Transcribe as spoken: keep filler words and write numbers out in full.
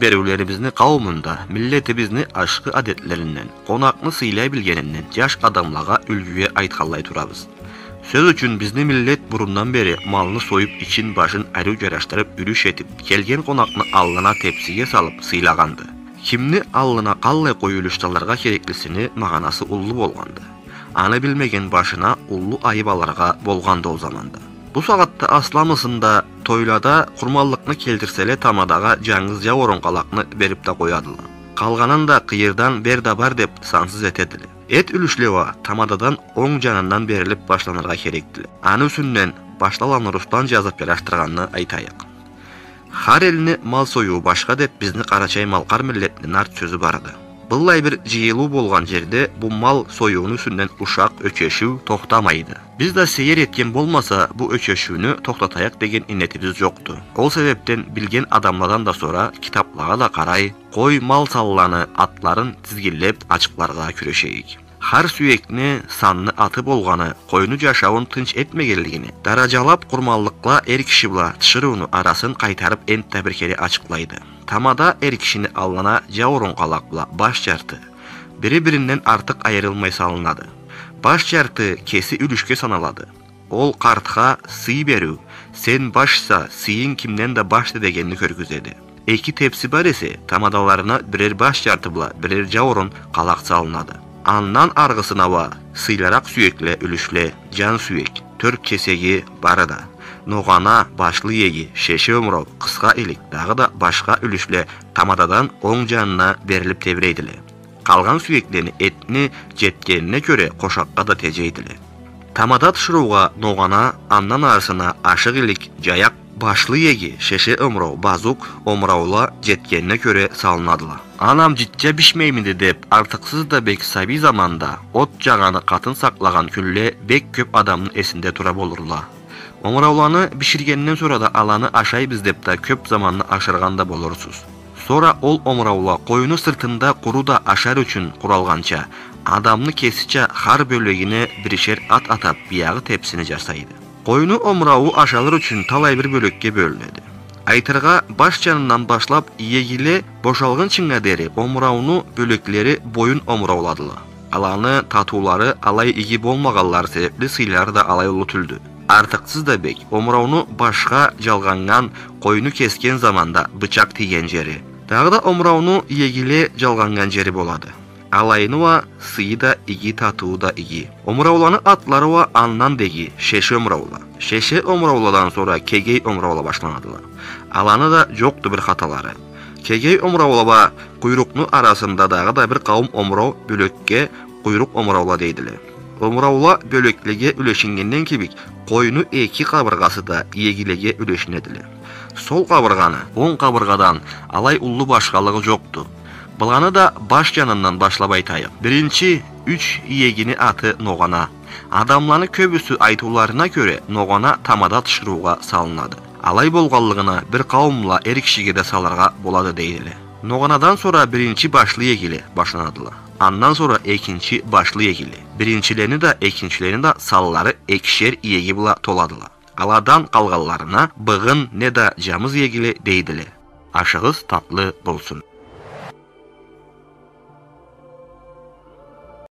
Бериулерибизни къауумунда миллетибизни ашхы адетлеринден, къонакъны сыйлай билгенинден жаш адамлагъа юлгюге айтханлай турабыз. Сёз ючюн, бизни миллет бурундан бери малны союп, ичин, башын ариу жарашдырып, юлюш этип, келген къонакъны аллына тепсиге салып сыйлагъанды. Кимни аллына къаллай къой юлюш салыргъа кереклисини магъанасы уллу болгъанды. Аны билмеген башына уллу айып алыргъа болгъанды ол заманда. Бу сагъатда асламысын да тойлада къурманлыкъны келтирселе, тамадагъа жангыз жауурун къалакъны берип да къоядыла. Къалгъанын да къыйырдан бер да бар деп сансыз этедиле. Эт юлюшле уа тамададан онг жанындан берилип башланыргъа керекдиле. Аны юсюнден башда Аланы Руслан жазып жарашдыргъанны айтайыкъ. Хар элни мал союуу башха деп бизни къарачай-малкъар миллетни нарт сёзю барды. Быллай бир жыйылыу болгъан жерде бу мал союуну юсюнден ушакъ ёчешиу тохтамайды. Биз да сейир этген болмаса, бу ёчешиуню тохтатайыкъ деген иннетибиз жокъду. Ол себепден билген адамладан да сора, китаплагъа да къарай, къой, мал санланы атларын тизгинлеп ачыкъларгъа кюрешейик. Хар сюекни санны аты болгъаны, къойну жашауун тынч этмегенлигини, даражалап къурманлыкъла эр киши бла тиширыуну арасын къайтарып энтда бир кере ачыкълайды. Тамада эр кишини аллына жауурун къалакъ бла баш жарты бири-биринден артыкъ айырылмай салынады. Баш жарты кеси юлюшге саналады. Ол къартха сый бериу, сен башса, сыйынг кимден да башды дегенни кёргюзеди. Эки тепси бар эсе, тамадаларына бирер баш жарты бла бирер жауурун къалакъ салынады. Андан аргъысына уа сыйлыракъ сюекле юлюшле, жан сюек, тёрт кесеги бары да, ногъана, башлы иеги, шеше омурау, къысха илик, дагъыда башха юлюшле тамададан онг жанына берилип тебирейдиле. Къалгъан сюеклени этни жетгенине кёре къошакъгъа да тежейдиле. Тамада тиширыугъа ногъана, андан арысына ашыкъ илик, жаякъ, башлы иеги, шеше омурау, базук, омураула жетгенине кёре салынадыла. Анам житча бишмеймиди деп, артыкъсыз да бек сабий заманда от жагъаны къатын сакълагъан кюнле бек кёп адамны эсинде тура болурла. Омурауланы биширгенден сора да аланы ашайбыз деп да кёп заманны ашыргъан да болурсуз. Сора ол омураула къойну сыртында къуру да ашар ючюн къуралгъанча, адамны кесича хар бёлегине биришер ат атап, биягъы тепсини жасайды. Къойну омурауу ашалыр ючюн талай бир бёлекге бёлюнеди. Айтыргъа, баш жанындан башлап, иегиле бошалгъынчынга дери омурауну бёлеклери боюн омурауладыла. Аланы татыулары алай иги болмагъанлары себепли сыйлары да алай уллу тюлдю. Артыкъсыз да бек, омурауну башха жалгъаннган, къойну кесген заманда бычакъ тийген жери. Дагъыда омурауну иегиле жалгъаннган жери болады. Алайыны уа сыйы да иги, татыуу да иги. Омурауланы атлары уа андан да иги, шеше омураула. Шеше омурауладан сора кегей омураула башланадыла. Аланы да жокъду бир хаталары. Кегей омураула уа къуйрукъну арасында дагъыда бир къауум омурау бёлекге къуйрукъ омураула дейдиле. Омураула бёлеклеге юлешиннгенден кибик, къойну эки къабыргъасы да иегилеге юлешинедиле. Сол къабыргъаны онг къабыргъадан алай уллу башхалыгъы жокъду. Быланы да баш жанындан башлап айтайыкъ. Биринчи юч иегини аты ногъана. Адамланы кёбюсю айтыуларына кёре, ногъана тамада тиширыугъа салынады. Алай болгъанлыгъына, бир къауумла эр кишиге да салыргъа болады дейдиле. Ногъанадан сора биринчи башлы иегиле башланадыла. Андан сора экинчи башлы иегиле. Биринчилени да, экинчилени да санлары экишер иеги бла толадыла. Аладан къалгъанларына быгъын неда жамыз иегиле дейдиле. Ашыгъыз татлы болсун.